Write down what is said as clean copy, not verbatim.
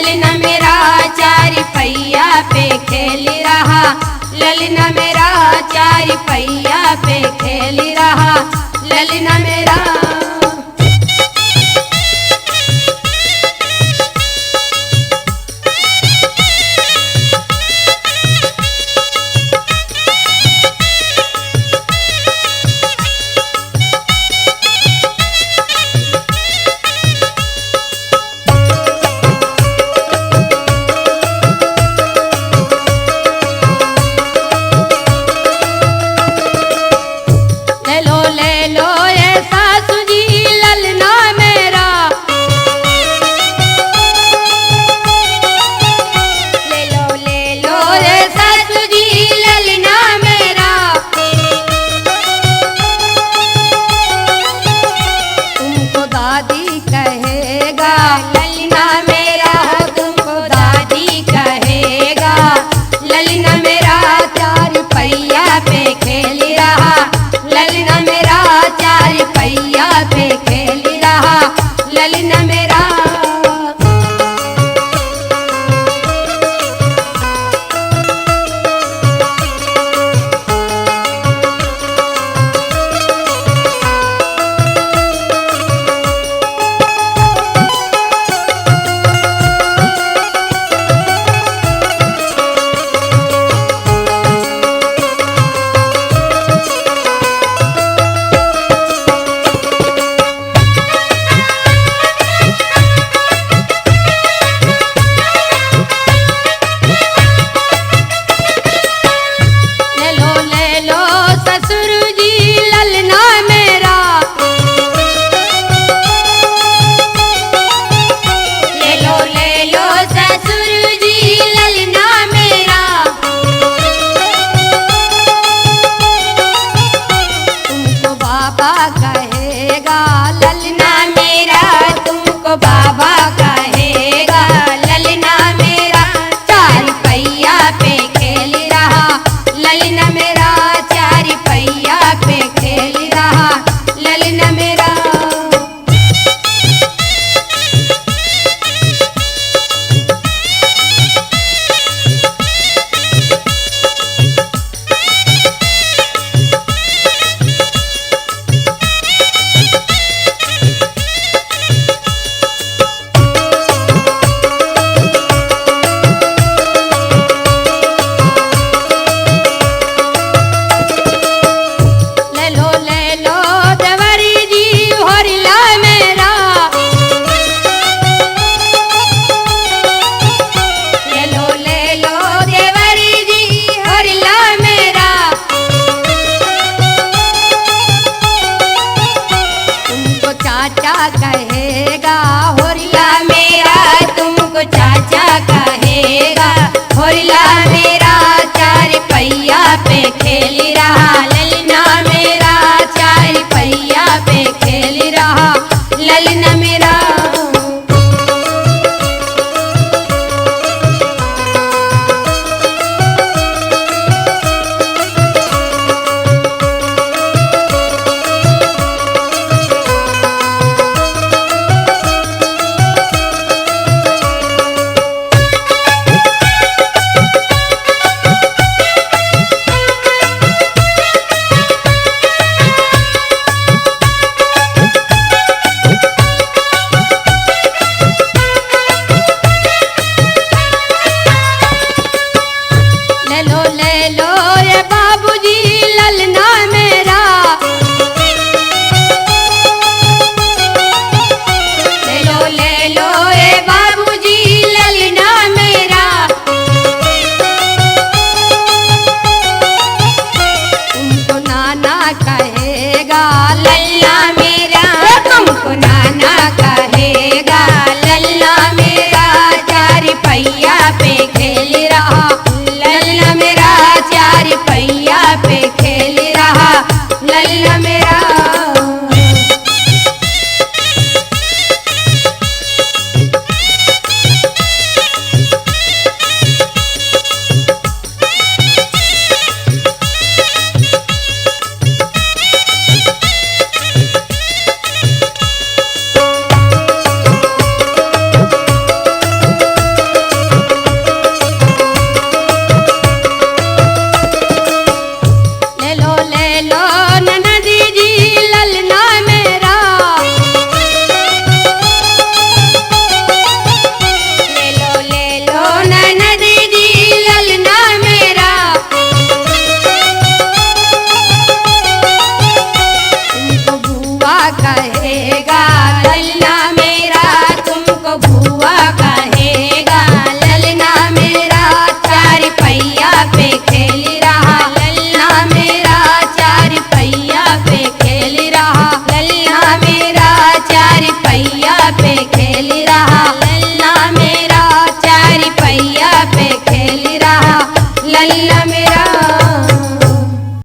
ललना मेरा चार पहिया पे खेल रहा, ललना मेरा चार पहिया पे खेल रहा, ललना मेरा। ले लो ये सासू जी ललना मेरा, ले लो ये सासू जी ललना मेरा। तुमको दादी कहेगा ललना मेरा, तुमको दादी कहेगा ललना मेरा चार पहिया पे खेल रहा, ललना मेरा चार पहिया पे खेल रहा, ललना मेरा। ले लो ससुर जी ललना मेरा, ले लो ससुर जी ललना मेरा। तुमको बाबा कहेगा ललना मेरा, तुमको बाबा कहेगा ललना मेरा चार पहिया पे खेल रहा, ललना मेरा चार पहिया पे खेल रहा, ललना मेरा। ले लो देवरी जी होरिला मेरा, ले लो देवरी जी होरिला मेरा। तुमको चाचा कहेगा होरिला मेरा, तुमको चाचा कहेगा होरिला मेरा चार पहिया पे खेल रहा, ललना मेरा चार पहिया पे खेल रहा, ललना मेरा। कहे।